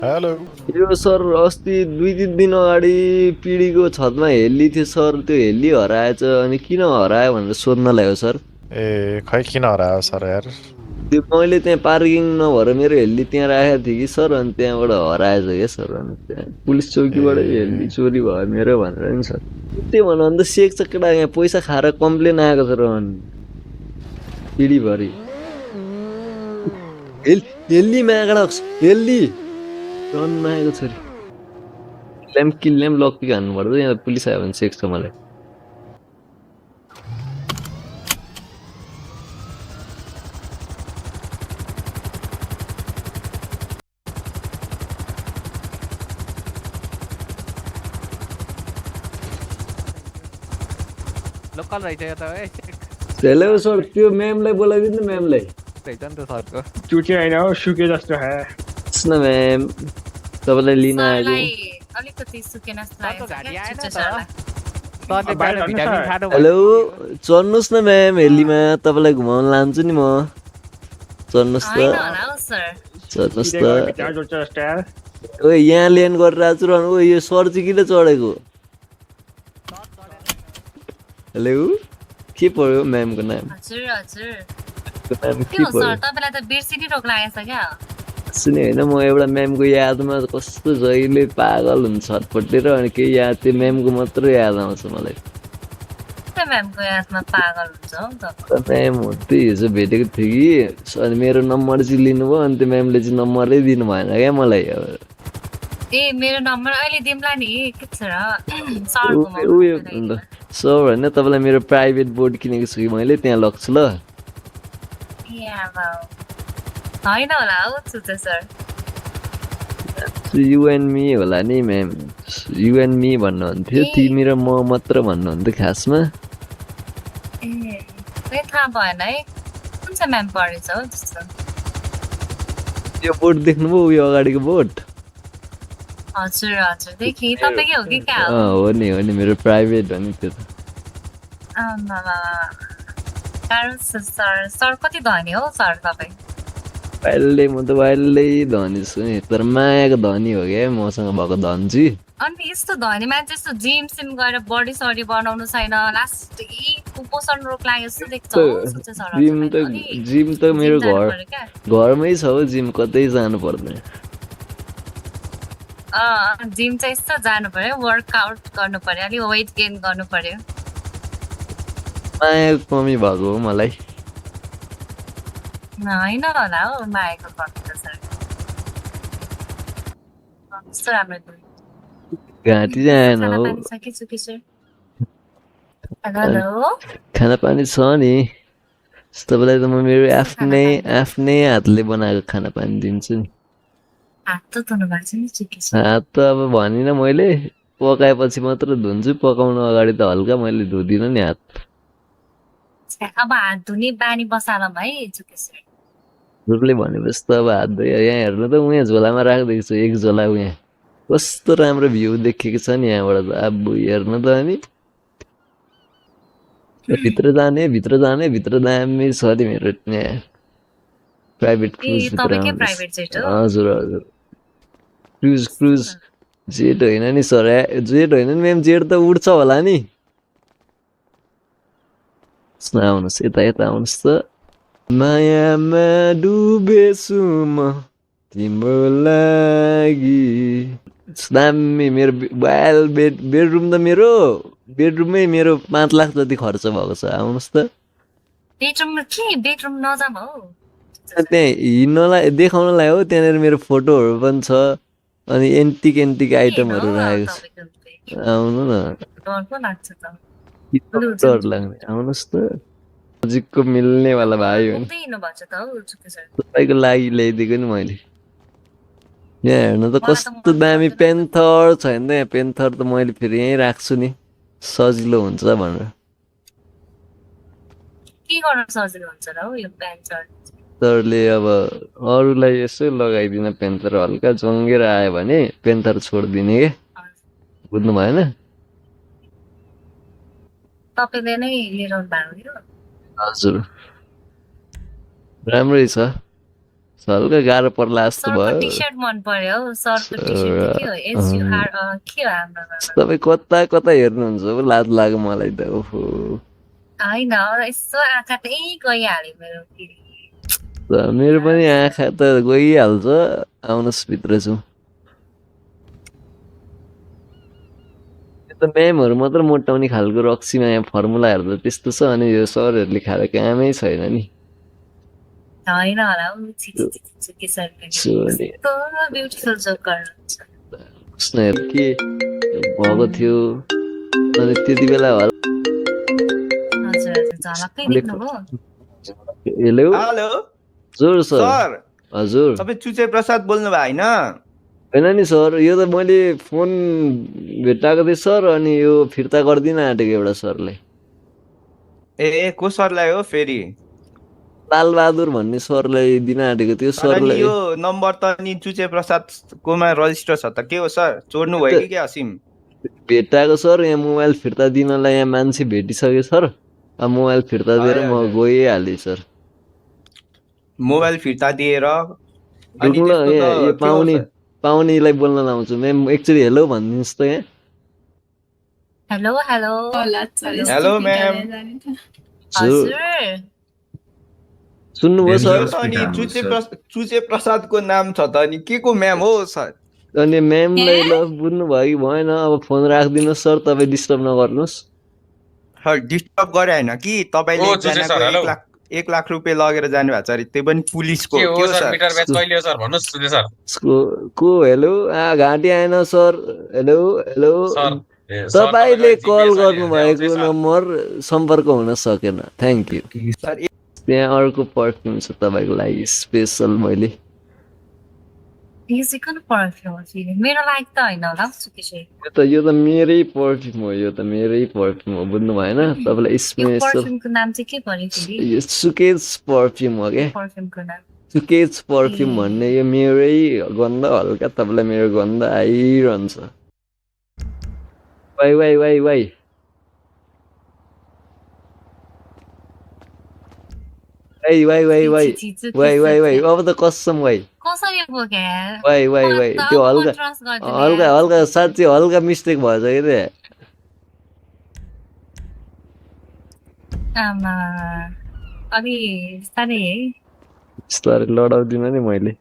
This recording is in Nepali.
हेलो। यो सर अस्ति 2-3 दिन अगाडि पिडीको छतमा हेली थियो सर, त्यो हेली हराएछ अनि किन हरायो भनेर सोध्नलाई हो सर। ए खै किन हरायो सर यार? त्यो मैले त्यहाँ पार्किङ नभएर मेरो हेली त्यहाँ राखेको थिएँ कि सर, अनि त्यहाँबाट हराएछ क्या सर। अनि त्यहाँ पुलिस चौकीबाट हेली ए चोरी भयो मेरो भनेर नि सर। त्यही भन्नु अन्त सेक छ केटा, यहाँ पैसा खाएर कम्प्लेन आएको छ र अनि पिडीभरि हेली मागडा हेली रन आएको छोरी किल्ल्याम लक्की हान्नु पर्छ, यहाँ पुलिस आयो भने सेक छ मलाई। लोकल रहेछ यो त है हेलो सर, त्यो म्यामलाई बोलाइदिनु न, म्यामलाई। रहेछ नि त सरको त्यो चाहिँ होइन हो, सुके जस्तो है। कृष्ण म्याम, तपाईँलाई लिन आएको। सरलाई अलिकति सुकेन जस्तो सरको लागेको छ घाँटी क्या आएन चुच्चो त सरलाई। सरले बाहिर बिहान झर्नु भिटामिन सर। खानु हेलो, भनेको चढ्नुहोस् न म्याम हेलीमा, तपाईँलाई घुमाउन लान्छु नि म। चढ्नुहोस् त, होइन होला हौ सर। चढ्नुहोस् सिधै त। गएर भित्र जोड्छ जस्तो यार। ओ यहाँ ल्यान्ड गरिरहेको छु र ओ यो सर चाहिँ किन चढेको? हेलो, के पर्यो म्यामको नाम? हजुर हजुर नाम के के हो पर्यो? सर, तपाईँलाई त बिर्सिनी रोग लागेछ क्या? सुने होइन, म एउटा म्यामको यादमा कस्तो जहिले पागल हुन्छ छटपटेर, अनि केही याद त्यो म्यामको मात्रै याद आउँछ मलाई। त्यो म्यामको यादमा पागल हुन्छ हौ त। म्याम हो त्यही हिजो भेटेको थियो कि, अनि मेरो नम्बर चाहिँ लिनुभयो, अनि त्यो म्यामले चाहिँ नम्बरै दिनु भएन क्या मलाई। ए मेरो नम्बर अहिले दिउँला नि, के छ र सर घुमाउनु उयो ल्याइदिनु। सर होइन, तपाईँलाई मेरो प्राइभेट बोर्ड किनेको छु कि मैले, त्यहाँ लग्छु ल। ए अब होइन होला हौ चुच्चो सर। यु एन्ड मी होला नि म्याम, यु एन्ड मी भन्नुहुन्थ्यो, ए तिमी र म मात्र भन्नुहुन्थ्यो खासमा। ए खै थाहा भएन है, कुन चाहिँ म्याम पढेछ हौ त्यस्तो। यो बोर्ड देख्नुभयो, उयो अगाडिको बोर्ड? हजुर हजुर देखेँ, तपाईँकै हो कि क्या हो? हो नि, हो नि, मेरो प्राइभेट हो नि त्यो त। आम्मामा, गाह्रो छ सर। सर कति धनी हौ सर तपाईँ? म त वाइल्डै धनी छु नि, तर मायाको धनी हो क्या मसँग भएको धन चाहिँ। अनि यस्तो धनी मान्छे यस्तो जिम सिम गएर बडी सडी बनाउनु छैन, लास्टै कुपोषण रोग लाग्यो जस्तो देख्छ हौ सुचे सर हजुरलाई। अलि जिम त जिम मेरो जानु पर्यो क्या? घरमै छ हो जिम, कतै जानु पर्दैन। जिम चाहिँ यस्तो जानु पर्यो, वर्कआउट गर्नु पर्यो, अलिक वेट गेन गर्नु पर्यो। मायाको कमी भएको हो मलाई। होइन होला हौ मायाको कमी त सर। कस्तो राम्रो दुई। घाँटी चाहिँ आएन खाना हो। पानी सकिछु कि सर? हेलो खाना पानी छ नि, तपाईँलाई त म मेरो कस्तो खाना आफ्नै पानी? आफ्नै हातले बनाएको खाना पानी दिन्छु नि। हात त धुनु भएको छ नि ठिकै छ। हात त अब भनिनँ मैले, पकाएपछि मात्र धुन्छु, पकाउनु अगाडि त हल्का मैले धुदिनँ नि हात। अब हात धुने बानी बसाल भाइ ठिकै छ। रुखले भनेपछि त अब हात धोयो। यहाँ हेर्नु त, उहाँ झोलामा राखिदिएको छु एक झोला, उहाँ कस्तो राम्रो भ्यू देखेको छ नि यहाँबाट त। अब हेर्नु त अनि भित्र जाने भित्र दामी छ नि मेरो यहाँ प्राइभेट क्रुज ए भित्र तपाईँकै आउनुहोस्। प्राइभेट जेट हो? हजुर हजुर, क्रुज क्रुज कस्तो? जेट होइन नि सर, जेट होइन नि म्याम, जेट त उड्छ होला नि। आउनुहोस् यता यता आउनुहोस् त। मायामा डुबेछु म तिम्रो लागि। दामी मेरो बेडरुम त बेडरुममै मेरो 5 लाख जति खर्च भएको छ। आउनुहोस् त। बेडरुम के बेडरुम नजाम हौ। त्यहाँ हिँड्नलाई देखाउनलाई हो, त्यहाँनिर मेरो फोटोहरू पनि छ, अनि एन्टिक के न आइटमहरू हौ राखेको तपाईँको छ। आउनु न, डर पो लाग्छ त। किन लु डर जाउँ। लाग्ने, आउनुहोस् त। नजिकको मिल्नेवाला भाइ हो नि, बोक्दै हिँड्नु भएको छ त हौ ठिकै छ। तपाईँको लागि ल्याइदिएको नि मैले। यहाँ हेर्नु त मलाई त कस्तो मन दामी पर्दैन त। पेन्थर छ नि त, यहाँ पेन्थर त मैले फेरि यहीँ राख्छु नि, सजिलो हुन्छ भनेर। के गर्न सजिलो हुन्छ र हौ यो प्यान्ट सर्ट? पेन्थरले अब अरूलाई यसो लगाइदिन, पेन्थर हल्का जङ्गेर आयो भने पेन्थर छोडिदिने के, बुझ्नु भएन? तपाईँले नै लिएर आउनु भएको यो? हजुर, राम्रै छ, हल्का गाह्रो पर्ला जस्तो सरको भयो टी सर्ट मन पर्यो हौ सरको टी सर्ट के हो एसयुआर के हो हाम्रो तपाईँ कता कता हेर्नुहुन्छ पो लाज लाग्यो मलाई त ओहो होइन यसो आँखा त्यही गइहाल्यो मेरो फेरि मेरो पनि आँखा त गइहाल्छ आउनुहोस् भित्र छु यो त म्यामहरू मात्र मोटाउने खालको रक्सीमा यहाँ फर्मुलाहरू त त्यस्तो छ अनि यो सरहरूले खाएर कामै छैन नि होइन होला हौ के सर सोले। ब्युटिफुल जोक गर्नुहुन्छ कृष्णहरू के भएको थियो अनि त्यति बेला हजुर हजुर झलक्कै देख्नुभयो हेलो हेलो हजुर सर सर हजुर तपाईँ चुचे प्रसाद बोल्नु भयो होइन होइन नि सर यो त मैले फोन भेटाएको थिएँ सर अनि यो फिर्ता गरिदिन आँटेको एउटा सरले ए को सरलाई हो फेरि लालबहादुर भन्ने सरलाई दिन आँटेको त्यो तर नि सरलाई यो नम्बर त नि चुचे प्रसादकोमा रजिस्टर छ त के हो सर चोर्नु भयो कि क्या सिम भेटाएको सर यहाँ मोबाइल फिर्ता दिनलाई यहाँ मान्छे भेटिसक्यो सर अब मोबाइल फिर्ता दिएर म हजुर। गइहालेँ सर मोबाइल फिर्ता दिएर अनि रुक्नु ल, त्यस्तो यहाँ त यो के हो सर? पाउनेलाई बोल्न लाउँछु म्याम एकचोटि हेलो भनिदिनुहोस् त यहाँ हेलो हेलो हेलो म्याम हजुर सुन्नुभयो सर यो त अनि चुचे प्रसादको नाम छ त अनि के को म्याम हो सर अनि म्यामलाई ल बुझ्नु भयो कि भएन अब फोन राखिदिनुहोस् सर तपाईँ डिस्टर्ब नगर्नुहोस् डिस्टर्ब गरे होइन कि तपाईँले ओ, चुचे एकजनाको सर, हेलो। 1 लाख रुपियाँ लगेर जानुभएको छ अरे त्यो पनि पुलिसको के के हो हो सर सर मिटर ब्याच कहिले हो सर भन्नुहोस् सुझे सर को हेलो घाँटी आएन सर हेलो हेलो सर ए, सर, तपाईँले तपाईँलाई कल GPS अहिले गर्नुभएको आउँछ, सर। नम्बर सम्पर्क हुन सकेन थ्याङ्क यू सर त्यहाँ अर्को पर्फ्युम छ तपाईँको लागि स्पेसल मैले यो चाहिँ कुन पर्फ्युम हो फेरि मेरो लागि त होइन होला हौ सुकेशे यो त मेरै पर्फ्युम हो यो त मेरै पर्फ्युम हो बुझ्नु भएन तपाईँलाई यो स्पेसल पर्फ्युमको नाम चाहिँ के पर्यो फेरि यो सुकेज पर्फ्युम हो क्या पर्फ्युमको नाम सुकेज पर्फ्युम भन्ने यो मेरै गन्ध हल्का तपाईँलाई मेरो गन्ध आइरहन्छ वाइ वाइ वाइ वाइ वाइ वाइ वाइ वाइ वाइ वाइ वाइ अब त कसम वाइ कसरी बोके वाइ वाइ वाइ त्यो हल्का हल्का हल्का साँच्चै हल्का मिस्टेक भएछ कि त्यहाँ आमा अलि बिस्तारै है बिस्तारै लडाउँदिनँ नि मैले